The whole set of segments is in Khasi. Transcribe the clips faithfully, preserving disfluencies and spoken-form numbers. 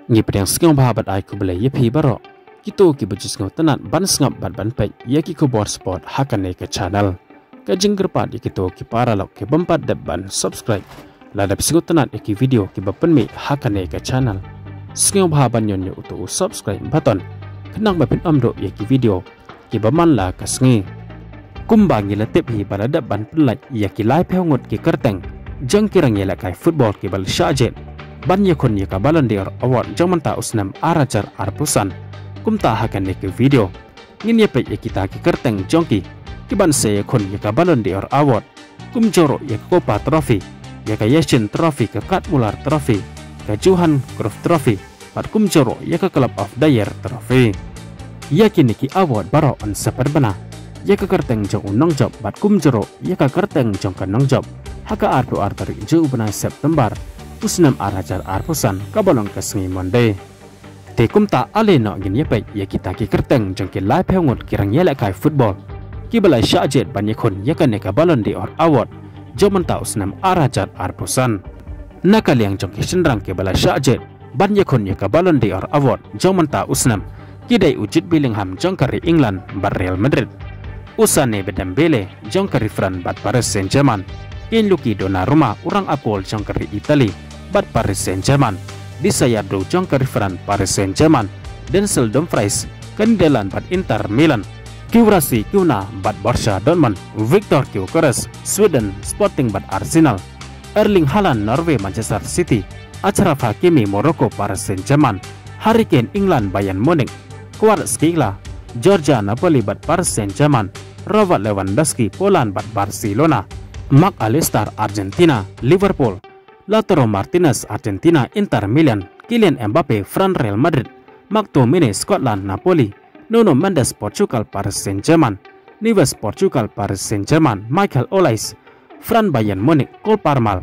Ngi pdiang sngewbha bad ai khublei ïa phi baroh kito kiba ju sngewtynnat ban sngap bad ban peit ïa ki khubor sport ha kane ka channel. Ka jingkyrpad ïa kito ki paralok kibym pat dep ban subscribe, lada phi sngewtynnat ïa ki video kiba pynmih ha kane ka channel, sngewbha ban ñion ïa uto u subscribe button, khnang ba phin ym duh ïa ki video kiba man la ka sngi. Kumba ngi la tip hi ba la dep ban pynlait ïa ki laiphew ngut ki kyrteng jong ki rangïalehkai football kiba la shah jied ban ïakhun ïa ka Ballon d'Or Award jong mynta u snem ar hajar arphew san. Kumta ha kane ka video ngin ïa peit ïa kita ki kyrteng jong ki kiban sa ïakhun ïa ka Ballon d'Or Award, kumjuh ruh ïa ka Copa Trophy, ïa ka Yashin Trophy, ka Gerd Muller Trophy, ka Johan Cruyff Trophy, bad kumjuh ruh ïa ka Club of the Year Trophy. Ïa kine ki award baroh yn sa pynbna ïa ka kyrteng jong u nongjop bad kumjuh ruh ïa ka kyrteng jong ka nongjop ha ka arphew ar tarik jong u bnai September u snem ar hajar arphew san, kaba long ka sngi Monday. Te kumta ale noh ngin ïa peit ïa kita ki kyrteng jong ki laiphew ngut ki rangïalehkai football kiba la shah jied ban ïakhun ïa kane ka Ballon d'Or Award jong mynta u snem ar hajar arphew san. Na ka liang jong ki shynrang kiba la shah jied ban ïakhun ïa ka Ballon d'Or Award jong mynta u snem, ki dei u Jude Bellingham jong ka ri England bad Real Madrid, u Ousmane Dembele jong ka ri France bad Paris Saint-Germain, Gianluigi Donnarumma, u rangap gol jong ka ri Italy bad Paris Saint-Germain, Désiré Doué jong ka ri France, Paris Saint-Germain, Denzel Dumfries ka Netherlands bad Inter Milan, Guirassy Konaté bad Borussia Dortmund, Viktor Gyökeres, Sweden, Sporting bad Arsenal, Erling Haaland, Norway, Manchester City, Achraf Hakimi, Morocco, Paris Saint-Germain, Harry Kane, England, Bayern Munich, Kvaratskhelia, Georgia, Napoli bad Paris Saint-Germain, Robert Lewandowski, Poland bad Barcelona, Mac Allister, Argentina, Liverpool, Lautaro Martinez, Argentina, Inter Milan, Kylian Mbappe, France, Real Madrid, McTominay, Scotland, Napoli, Nuno Mendes, Portugal, Paris Saint-Germain, Neves, Portugal, Paris Saint-Germain, Michael Olise, France, Bayern Munich, Cole Palmer,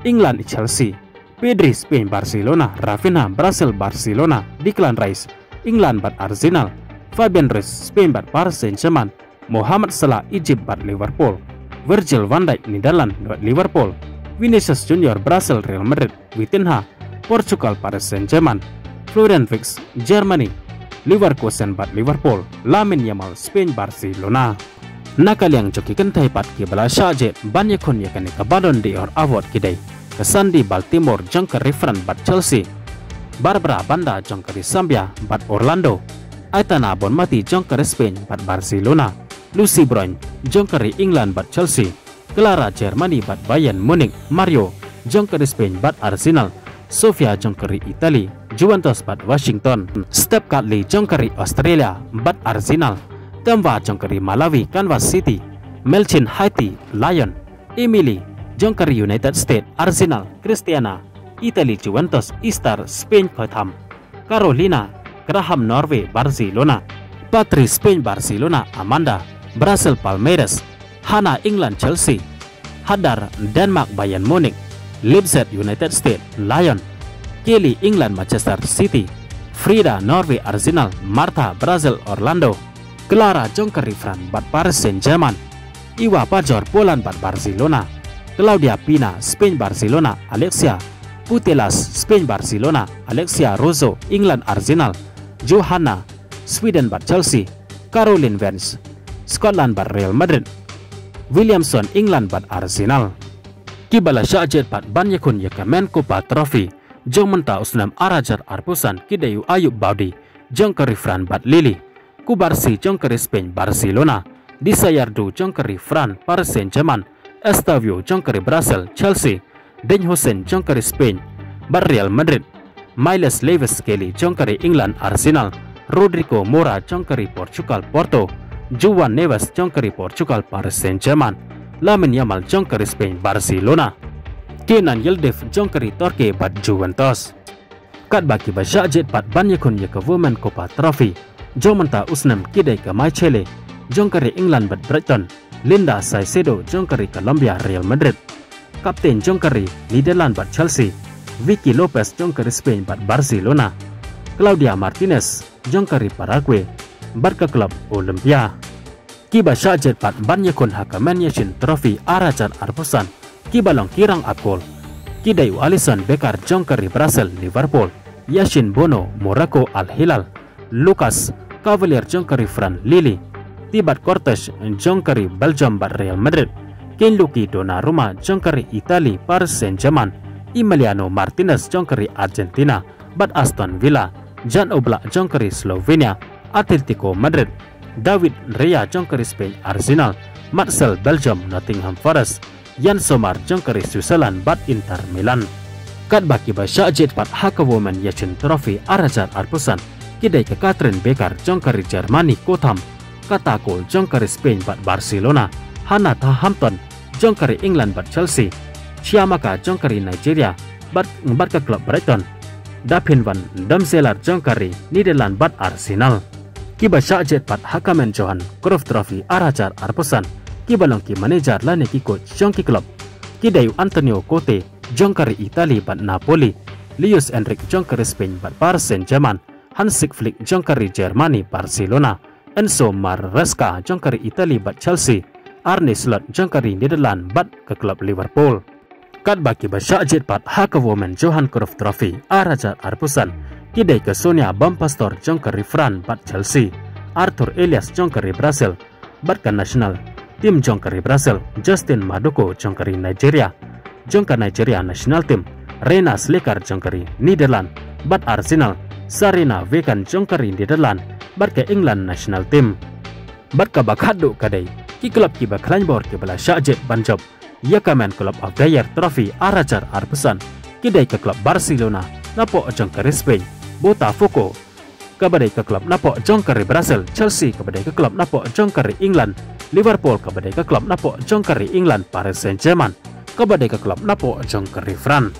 England, Chelsea, Pedri, Spain, Barcelona, Raphinha, Brazil, Barcelona, Declan Rice, England bad Arsenal, Fabian Ruiz, Spain bad Paris Saint-Germain, Mohamed Salah, Egypt bad Liverpool, Virgil van Dijk, Netherlands bad Liverpool, Vinicius Junior, Brazil, Real Madrid, Vitinha, Portugal, Paris Saint-Germain, Florian Wirtz, Germany, Leverkusen bad Liverpool, Lamine Yamal, Spain, Barcelona. Na ka liang jong ki kynthei pat kiba la shah jied ban ïakhun ïa kane ka Ballon d'Or Award ki dei ka Sandy Baltimore jong ka ri France bad Chelsea, Barbara Banda jong ka ri Serbia bad Orlando, Aitana Bonmati jong ka ri Spain bad Barcelona, Lucy Bronze jong ka ri England bad Chelsea, Clara Germany bad Bayern Munich, Mario jong ka ri Spain bad Arsenal, Sofia jong ka ri Italy, Juventus bad Washington, Steph Curley jong ka ri Australia bad Arsenal, Temva jong ka ri Malawi, Kansas City, Melchin Haiti, Lyon, Emily jong ka ri United States, Arsenal, Christiana, Italy, Juventus, Esther, Spain, Tottenham, Carolina, Graham, Norway, Barcelona, Patri, Spain, Barcelona, Amanda, Brazil, Palmeiras, Hannah, England, Chelsea, Hadar, Denmark, Bayern Munich, Lipset, United States, Lyon, Kelly, England, Manchester City, Frida, Norway, Arsenal, Martha, Brazil, Orlando, Clara jong ka ri France bad Paris Saint-Germain, Iwa Pajor, Poland bad Barcelona, Claudia Pina, Spain, Barcelona, Alexia Putellas, Spain, Barcelona, Alexia Rozo, England, Arsenal, Johanna, Sweden bad Chelsea, Caroline Vance, Scotland bad Real Madrid, Williamson, England bad Arsenal. Kiba la shah jied pat ban ïakhun ïa ka Men Copa Trophy jong mynta u snem ar hajar arphew san ki dei u Ayoub Baoudi jong ka ri France bad Lille, Cubarsí jong ka ri Spain, Barcelona, Désiré Doué jong ka ri France, Paris Saint-Germain, Estevao jong ka ri Brazil, Chelsea, Dani Olsen jong ka ri Spain bad Real Madrid, Miles Lewis Skelly jong ka ri England, Arsenal, Rodrigo Moura jong ka ri Portugal, Porto, João Neves jong ka ri Portugal, Paris Saint-Germain, Lamine Yamal jong ka ri Spain, Barcelona, Kenan Yildiz jong ka ri Turkey bad Juventus. Katba kiba shah jied pat ban ïakhun ïa ka Women Copa Trophy jong mynta u snem ki dei ka Mai Chele jong ka ri England bad Brighton, Linda Caicedo jong ka ri Colombia, Real Madrid, kapten jong ka ri Netherlands bad Chelsea, Vicky Lopez jong ka ri Spain bad Barcelona, Claudia Martinez jong ka ri Paraguay bad ka club Olimpia. Kiba shah jied pat ban ïakhun ha ka Men Yashin Trophy ar hajar arphew san kiba long ki rangap gol ki dei u Alisson Becker jong ka ri Brazil, Liverpool, Yashin Bono, Morocco, Al Hilal, Lucas Cavalier jong ka ri France, Lille, Thibaut Courtois jong ka ri Belgium bad Real Madrid, Gianluigi Donnarumma jong ka ri Italy, Paris Saint-Germain, Emiliano Martinez jong ka ri Argentina bad Aston Villa, Jan Oblak jong ka ri Slovenia, Atletico Madrid, David Raya jong ka ri Spain, Arsenal, Marcel, Belgium, Nottingham Forest, Yann Somare jong ka ri Switzerland bad Inter Milan. Katba kiba shah jied pat ha ka Women Yashin Trophy ar hajar arphew san, ki dei ka Katrin Becker jong ka ri Germany, Cotham Kata Cole jong ka ri Spain bad Barcelona, Hannah Tha Hampton jong ka ri England bad Chelsea, Chiamaka jong ka ri Nigeria bad, bad ka klub Brighton, Daphne van Domselaer jong ka ri Netherlands bad Arsenal. Kiba shah jied pat ha ka Men Johan Cruyff Trophy ar hajar arphew san, kiba long ki manager lane ki coach jong ki klub, ki dei u Antonio Conte jong ka ri Italy bad Napoli, Luis Enrique jong ka ri Spain bad Paris Saint-Germain, Hansi Flick jong ka ri Germany, Barcelona, Enzo Maresca jong ka ri Italy bad Chelsea, Arne Slot jong ka ri Netherlands bad ka klub Liverpool. Katba kiba shah jied pat ha ka Women Johan Cruyff Trophy ar hajar arphew san, ki dei ka Sonia Bonpastor jong ka ri France bad Chelsea, Arthur Elias jong ka ri Brazil bad ka national team jong ka ri Brazil, Justin Maduka jong ka ri Nigeria, jong ka Nigeria national team, Reina Sliker jong ka ri Netherlands bad Arsenal, Sarina Wiegman jong ka ri Netherlands bad ka England national team. Bad kaba khatduh ka dei ki klub kiba khlaiñ bor kiba la shah jied ban jop ïa ka Men Club of the Year Trophy ar hajar arphew san, ki dei ka klub Barcelona napoh jong ka ri Spain, Botafogo kaba dei ka klub napoh jong ka ri Brazil, Chelsea kaba dei ka klub napoh jong ka ri England, Liverpool kaba dei ka klub napoh jong ka ri England, Paris Saint-Germain kaba dei ka klub napoh jong ka ri France.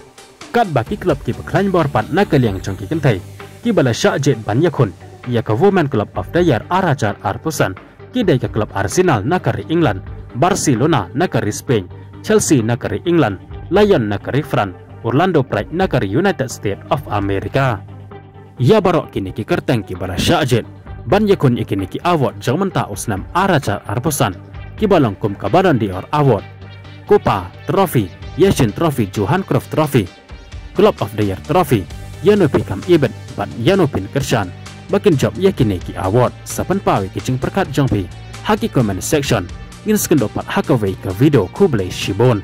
Katba ki klub kiba khlaiñ bor pat na ka liang jong ki kynthei kiba la shah jied ban ïakhun ïa ka Women Club of the Year ar hajar arphew san, ki dei ka klub Arsenal na ka ri England, Barcelona na ka ri Spain, Chelsea na ka ri England, Lyon na ka ri France, Orlando Pride na ka ri United States of America. Ïa baroh kine ki kyrteng kiba la shah jied ban ïakhun ïa kine ki award jong mynta u snem ar hajar arphew san, kiba long kum ka Ballon d'Or Award, Copa Trophy, Yashin Trophy, Johan Cruyff Trophy, Club of the Year Trophy, ïano phi kham ibit bad ïano phin kyrshan ba kin jop ïa kine ki award? Sa pynpaw ïa ki jingpyrkhat jong phi ha ki comment section. Ngin sa ïakynduh pat ha kawei ka video. Khublei shibun.